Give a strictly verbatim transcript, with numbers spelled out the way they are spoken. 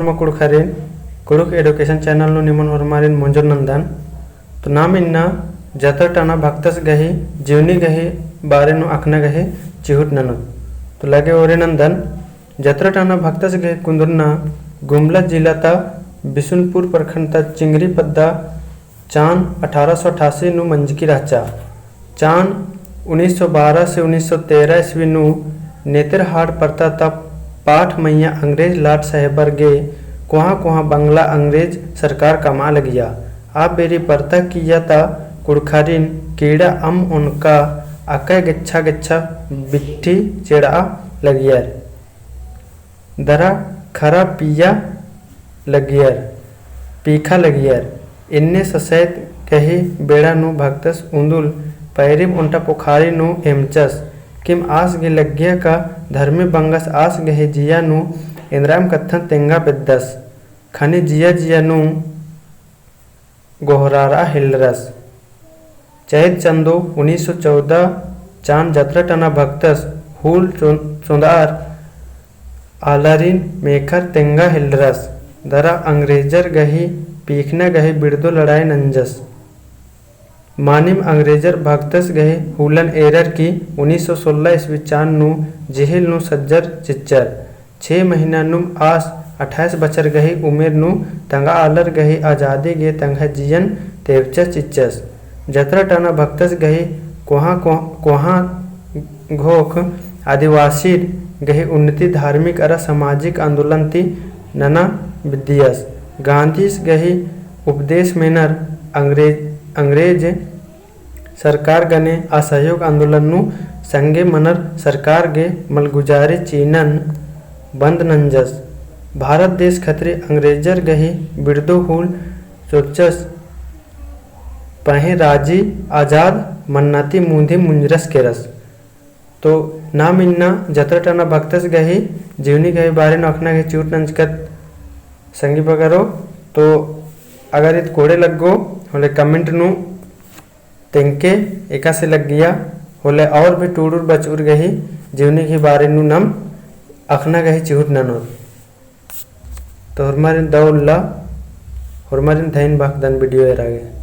होरमा कुँड़ुख़ारिन, कुँड़ुख़ education channel नू निमन होरमारिन मोंजोर नन्दन। तो नाम इन्ना जतरा टाना भक्तस गही जीवनी गही बारे नू अख़ना गही चिहुट ननोत। तो लगे ओरे नन्दन, जतरा टाना भक्तस गही कुन्दुरना गुमला जिला ता बिसुनपुर प्रखंड ता चिंगरी पद्दा चान अठारह सौ अठासी नू मंजकी रहचा। चान उन्नीस सौ बारह से उन्नीस सौ तेरह ईस्वी नू नेतरहाट परता ता पाठ मइय्याँ अंग्रेज लाट साहेबर गे कोहाँ कोहाँ बंगला अंग्रेज सरकार कमआ लगिया। आ बेरी परता किय्या ता कुँड़ुख़ारिन कीड़ा अम्म ओनका अकय गेच्छा गेच्छा बिट्ठी चेड़आ लगियर। दरा खरा पिया लगियर, पीखा लगियर। एन्ने ससैत गही बेड़ा नू भक्तस उन्दुल पैरिम ओन्टा पोखारी नू एमचस। किम आस गे लग्गिया का धर्मे बंगस आस गही जिया नू एन्दराम कत्थन तेंगा बेद्दस। खने जिया जिया नू गोहरारआ हेलरस। चैत चंदो उन्नीस सौ चौदह चान जतरा टाना भक्तस हूल चो-, चोंदआर आलारिन मेखर तेंगा हेलरस। दरा अंग्रेजर गही पीखना गही बिड़दो लड़ाई नंजस। मानिम अंग्रेजर भक्तस गही हूलन एरर की उन्नीस सौ सोलह ईस्वी चान नू जेहेल नू सज्जर चिच्चर। छे महीना नुम आस अट्ठाईस बछर गही उमेर नू तंगआ आलर गही आजादी गे तंग्है जियन तेवचस चिच्चस। जतरा टाना भक्तस गही कोहाँ, कोहाँ, कोहाँ घोख आदिवासीर गही उन्नति धार्मिक अरा सामाजिक आंदोलन ती नना बिद्दियस। गांधीस गही उपदेश मेनर अंग्रेज, अंग्रेज सरकार गने असहयोग आंदोलन नू संगे मनर सरकार गे मलगुजारी चिअनन बंद नंजस। भारत देश खतरी अंग्रेजर गही बिड़दो हूल चोचस पहें राजी आजाद मन्ना ती मुंधी मुंजरस केरस। तो नाम इन्ना जतरा टाना भक्तस गही जीवनी गही बारे नू अख़ना गही चिहुट नंजकत संगी बगरो। तो अगर ईद कोड़े लग्गो होले comment नू तेंगके एकासे लग्गिया होले और भी टूड़ुर बचउर गही जीवनी गही बारे नू नाम अख़ना गही चिहुट ननोत। तो होरमारिन दव उल्ला, होरमारिन धइन बअदन video एरा गे।